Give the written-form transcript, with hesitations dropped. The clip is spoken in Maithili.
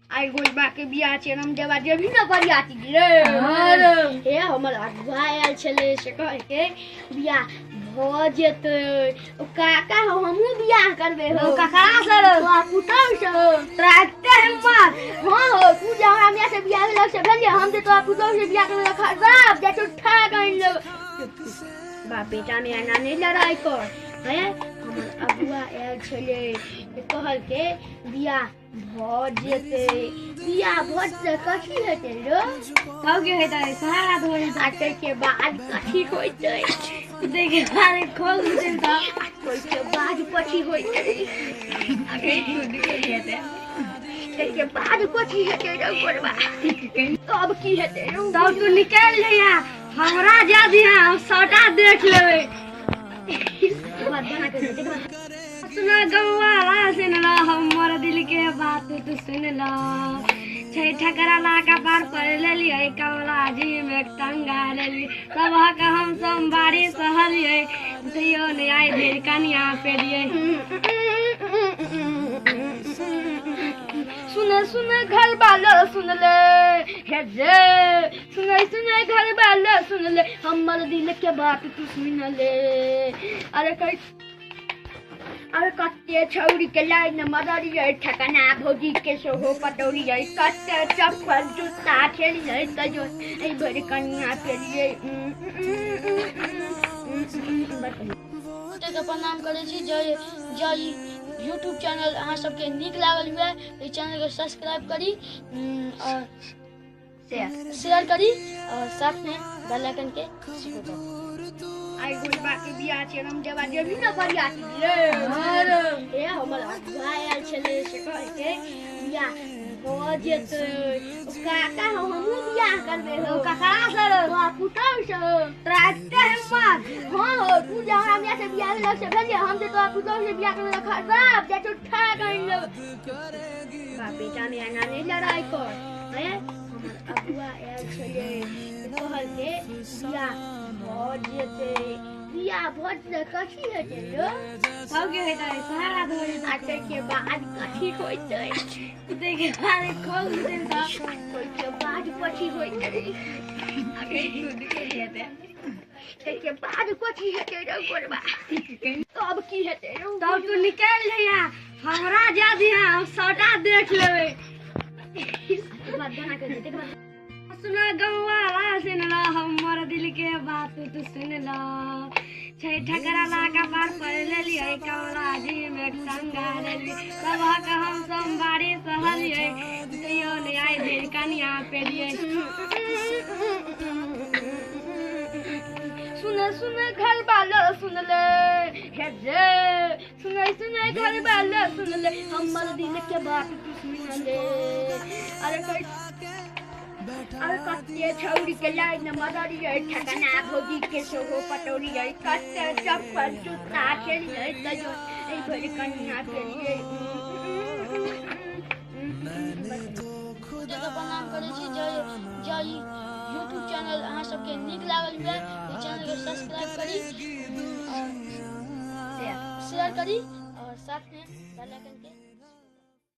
आई गोलबा के बियाह छै, हम देवा जेबही न बरियाती रे। हे हमर अगुआ आयल छलै से कहलकै बियाह भऽ जेतै। ओ काका हो, हमहूँ बियाह करबै हो। ककरा से? तोरा पुतहु से। तोरा एते हिम्मत? हाँ हो, तू जे हमरा माय से बियाह केलक से भेलियै, हम जे तोरा पुतहु से बियाह करबै खराब जाइ छौ, उठा कऽ आनि लेबै। बाप बेटा में एना नहि लड़ाइ कर। हे हमर अगुआ आयल छलै से कहलकै बियाह भऽ जेतै। बियाह भऽ जेतै कथी हेतै रो? तब की होइतै? सहारा धोइ। आ ताहिके बाद कथी होइतै? ताहिके बाद खोल देतै। तब आ ताहिके बाद कथी होइतै? ताहिके बाद कथी हेतै रो गोरबा? तब की हेतै रो? तब तू निकलि जइहा, हमरा जा दिहा, हम सबटा देख लेबै। सुन गौआ, सुन ल हमर दिल के बात तू सुन ल। छै ठकरा ला कपार पर लेलियै, कमला जी में टंगा लेली। सबहक हम सोमवारी सहलियै, तैयो नहि आइ धरि कनिया पेलियै। सुन सुन घर वाला सुन ले, हे जे सुन सुन घर वाला सुन ले, हमर दिल के बात तू सुन ले। अरे कह, अरे कते छौरी के लाइन मरलियै, ठकना भौजी के सेहो पटौलियै, कते चप्पल जूता खेलियै, तैयो एहि भरि कनिया पेलियै। के प्रणाम करै छी। जय जय। यूट्यूब चैनल अहाँ सबके नीक लागल हुए, एहि चैनलके सब्सक्राइब करी और शेयर करी और साथ में बेल आइकन के सेहो दबाउ। आई गोलबा के बियाह छै, हम देवा जेबही न बरियाती रे। हे हमर अगुआ आयल छलै से कहलकै बियाह भऽ जेतै। ओ काका हो, हमहूँ बियाह करबै हो। ककरा से? तोरा पुतहु से। तोरा एते हिम्मत? हाँ हो, तू जे हमरा माय से बियाह केलक से भेलियै, हम जे तोरा पुतहु से बियाह करबै खराब जाइ छौ, उठा कऽ आनि लेबै। बाप बेटा में एना नहि लड़ाइ कर। हे हमर अगुआ आयल छलै से कहलकै बियाह भऽ जेतै। बियाह भऽ जेतै कथी हेतै रो? तब की होइतै? सहारा धोइ। आ ताहिके बाद कथी होइतै? ताहिके बाद खोल देतै। तब ताहिके बाद कथी होइतै? ताहिके बाद कथी हेतै रो गोरबा? तब की हेतै रो? तब तू निकलि जइहा, हमरा जा दिहा, हम सबटा देख लेबै। सुन गौआ, सुन ल हमर दिल के बात तू सुन ल। छै ठकरा ला कपार पर लेलियै, कमला जी में टंगा लेली। सबहक हम सोमवारी सहलियै, तैयो नहि आइ धरि कनिया पेलियै। सुन सुन घर वाला सुन ले, हे जे सुन सुन घर वाला सुन ले, हमर दिल के बात तू सुन ले। अरे कह, अरे कते छौरी के लाइन मरलियै, ठकना भौजी के सेहो पटौलियै, कते चप्पल जूता खेलियै, तैयो एहि भरि कनिया पेलियै। के प्रणाम करै छी। जय जय। यूट्यूब चैनल अहाँ सबके नीक लागल हुए, एहि चैनलके सब्सक्राइब करी और शेयर करी और साथ में बेल आइकन के